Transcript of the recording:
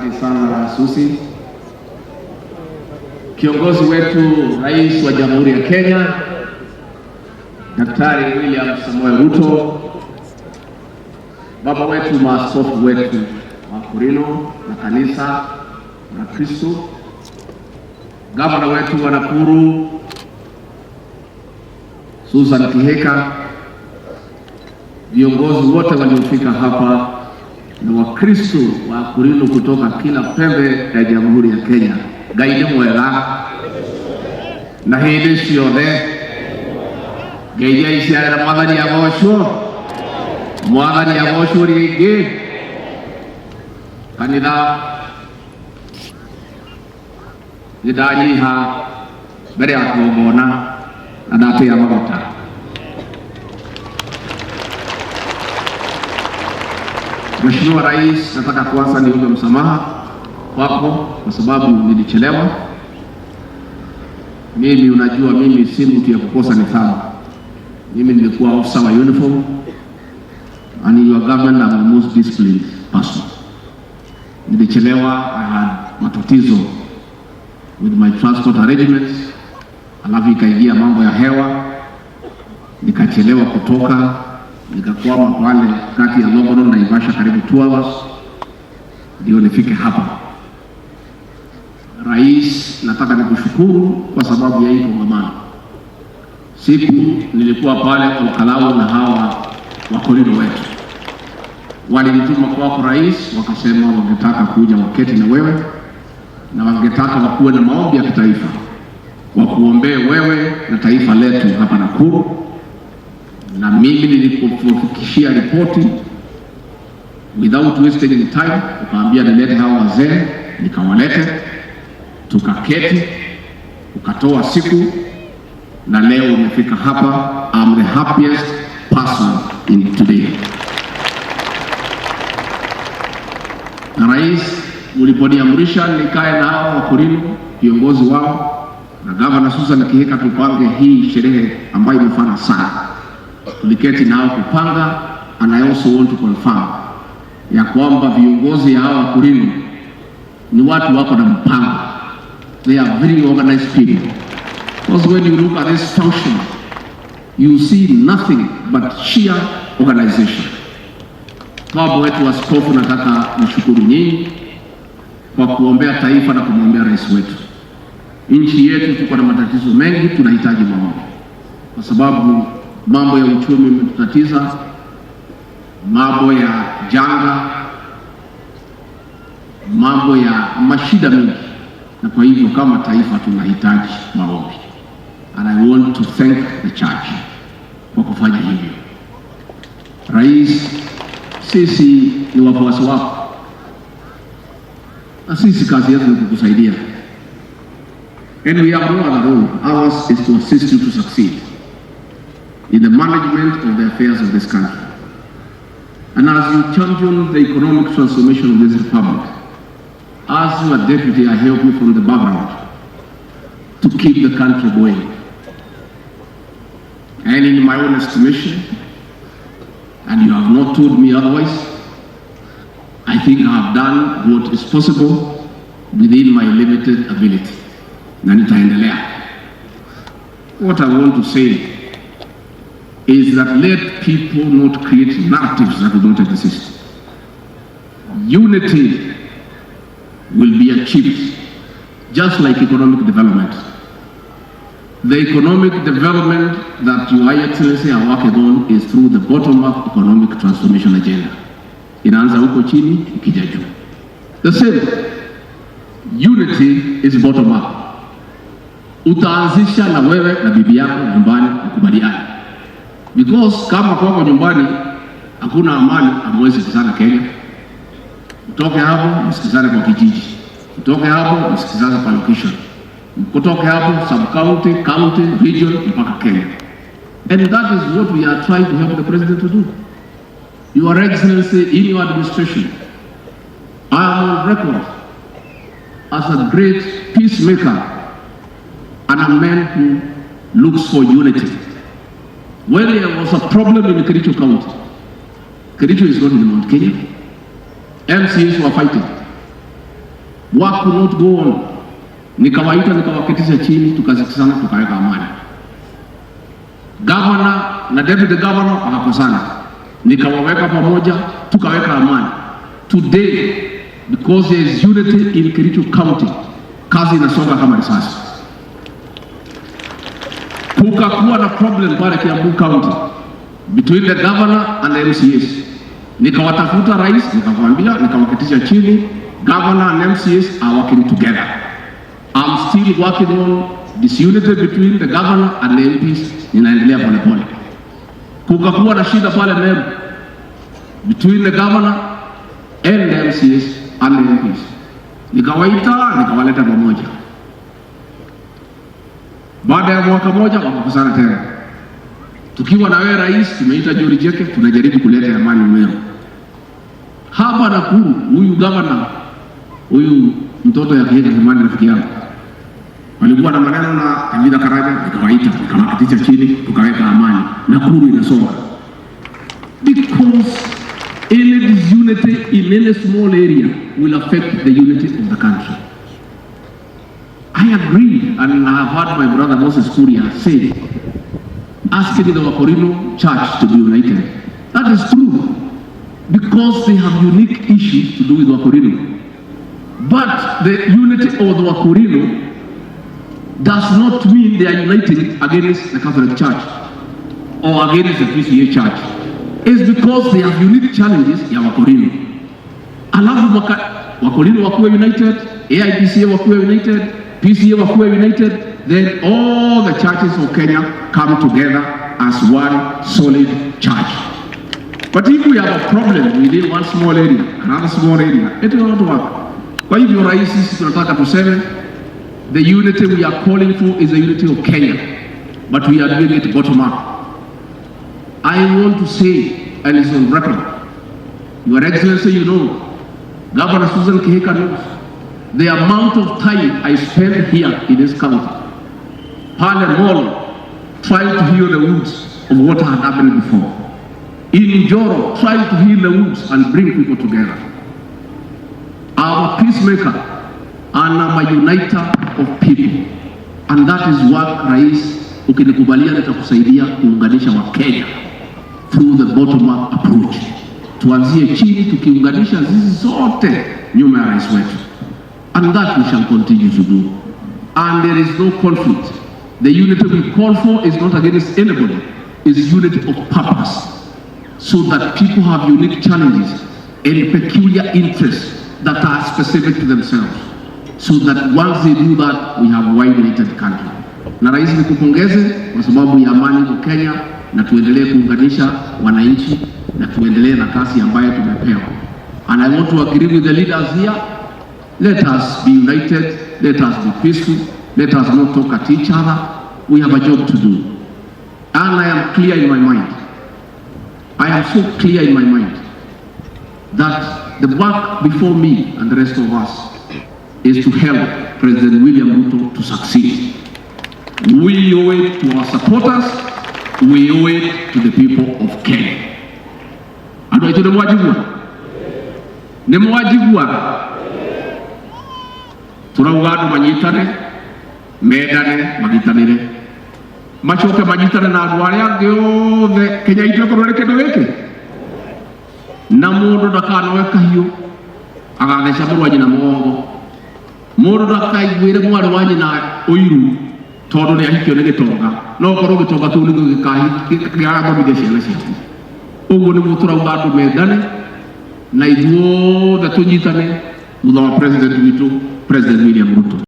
Asante sana Susi. Kiongozi wetu Rais wa Jamhuri ya Kenya Daktari William Samoei Ruto, baba wetu, maaskofu wetu wa Akorino na kanisa la Kristo, gavana wetu wa Nakuru Susan Kihika, viongozi wote waliofika hapa na Wakristo wa Akorino kutoka kila pembe ya Jamhuri ya Kenya, Ngai nĩ mwega na hĩndĩ ciothe. Ngeithia iciarĩra Mwathani agocwo, Mwathani agocwo rĩngĩ. Kanitha nĩ ndanyiha mbere ya kũgongona na ndatĩa maguta. Mheshimiwa Rais, nataka kwanza niombe msamaha kwako kwa sababu nilichelewa. Mimi unajua, mimi si mtu ya kukosa nidhamu. Mimi nilikuwa officer wa uniform and in your government I'm the most disciplined person. Nilichelewa, I had matatizo with my transport arrangements, alafu ikaingia mambo ya hewa, nikachelewa kutoka, nikakwama pale kati ya Longonot na Naivasha karibu 2 hours ndio nifike hapa. Rais, nataka nikushukuru kwa sababu ya hii kongamano. Siku nilikuwa pale Olkalou na hawa Wakorino wetu walinituma kwako Rais, wakasema wangetaka kuja waketi na wewe na wangetaka wakuwe na maombi ya kitaifa, wakuombee wewe na taifa letu hapa Nakuru. Na mimi nilikufikishia ripoti without wasting any time, ukaambia nilete hawa wazee, nikawalete, tukaketi, ukatoa siku, na leo umefika hapa. I'm the happiest person in today. Na Rais, uliponiamrisha nikae na hao Wakorino viongozi wao na Gavana Susan Kihika tupange hii sherehe ambayo imefana sana, tuliketi nao kupanga, and I also want to confirm ya kwamba viongozi hao Wakorino ni watu wako na mpango. They are very organized people. Because when you look at this function, you see nothing but sheer organization. Baba wetu askofu, nataka nishukuru nyinyi kwa kuombea taifa na kumwombea rais wetu. Nchi yetu tuko na matatizo mengi, tunahitaji maombi, kwa sababu mambo ya uchumi imetutatiza, mambo ya janga, mambo ya mashida mingi, na kwa hivyo kama taifa tunahitaji maombi, and I want to thank the church kwa kufanya hivyo. Rais, sisi ni wafuasi wako na sisi kazi yetu ni kukusaidia, and we have no other role. Ours is to assist you to succeed in the management of the affairs of this country. And as you champion the economic transformation of this republic, as your deputy, I help you from the background to keep the country going. And in my own estimation, and you have not told me otherwise, I think I have done what is possible within my limited ability. Na nitaendelea. What I want to say is that let people not create narratives that do not exist. Unity will be achieved just like economic development. The economic development that Your Excellency are working on is through the bottom-up economic transformation agenda. Inaanza huko chini ikija juu. The same, unity is bottom up. Utaanzisha na wewe na bibi yako nyumbani mkubaliane, because kama kwako nyumbani hakuna amani, hamwezi sikizana Kenya. Mtoke hapo msikizane kwa kijiji, mtoke hapo msikizane kwa location, kutoke hapo sub county, county, region mpaka Kenya. And that is what we are trying to help the president to do. Your Excellency, in your administration, I am on record as a great peacemaker and a man who looks for unity. When there was a problem in Kericho County, Kericho is not in Mount Kenya, MCAs were fighting. Work could not go on. Nikawaita, nikawaketisha chini, tukasikizana, tukaweka amani. Governor na deputy governor wakakosana, nikawaweka pamoja, tukaweka amani. Today, because there is unity in Kericho County, kazi inasonga kama risasi. Kukakuwa na problem pale Kiambu County between the governor and the MCAs. Nikawatafuta rais, nikamwambia, nikawaketisha chini, governor and MCAs are working together. I'm still working on disunity between the governor and the MPs, ninaendelea polepole. Kukakuwa na shida pale Meru between the governor and the MCAs and the MPs. Nikawaita, nikawaleta pamoja. Baada ya mwaka moja wakakosana tena. Tukiwa na wewe rais, tumeita Njuri Ncheke, tunajaribu kuleta amani Meru. Hapa Nakuru, huyu governor, huyu mtoto ya Kihika Kimani, rafiki yangu, walikuwa na maneno na Kavitha Karanja, nikawaita, nikawaketisha chini, tukaweka amani. Nakuru inasonga because any disunity in any small area will affect the unity of the country. I agree, and I have heard my brother Moses Kuria say, asking the Wakorino church to be united. That is true, because they have unique issues to do with Wakorino. But the unity of the Wakorino does not mean they are uniting against the Catholic Church or against the PCEA Church. It's because they have unique challenges ya Wakorino. Alafu Wakorino wakuwe united, AIPCA wakuwe united, PCEA wakuwe united, then all the churches of Kenya come together as one solid church. But if we have a problem within one small area, another small area, it will not work. Kwa hivyo rais, sisi tunataka tuseme the unity we are calling for is the unity of Kenya, but we are doing it bottom up. I want to say, and it's on record, Your Excellency, you know, Governor Susan Kihika knows, the amount of time I spent here in this county, pale Molo, trying to heal the wounds of what had happened before. In Njoro, trying to heal the wounds and bring people together. I'm a peacemaker and I'm a uniter of people. And that is what, Rais, ukinikubalia nitakusaidia kuunganisha Wakenya through the bottom up approach. Tuanzie chini tukiunganisha zizi zote nyuma ya rais wetu. And that we shall continue to do. And there is no conflict. The unity we call for is not against anybody. It's unity of purpose. So that people have unique challenges and peculiar interests that are specific to themselves. So that once they do that, we have one united country. Na rais, nikupongeze kwa sababu ya amani kwa Kenya, na tuendelee kuunganisha wananchi na tuendelee na kazi ambayo tumepewa. And I want to agree with the leaders here. Let us be united, let us be peaceful, let us not talk at each other. We have a job to do. And I am clear in my mind. I am so clear in my mind that the work before me and the rest of us is to help President William Ruto to succeed. We owe it to our supporters, we owe it to the people of Kenya. Andũ aitũ nĩ mwajigua? Nĩ mwajigua? Turauga andũ manyitane, mendane, magitanĩre, macoke manyitane na andũ arĩa angĩ othe. Kenya itũ ĩkorwo ĩrĩ kĩndũ gĩkĩ, na mũndũ ndakanoe kahiũ agatheca mũrũ wa nyina mũgongo, mũndũ ndakaiguĩre mwarĩ wa nyina ũiru tondũ nĩ ahikio nĩ gĩtonga, no korwo gĩtonga kĩu nĩkĩo gĩgathomithia ciana ciaku. Ũguo nĩguo tũrauga andũ mendane na ithuothe tũnyitane thutha wa president witũ, President William Ruto.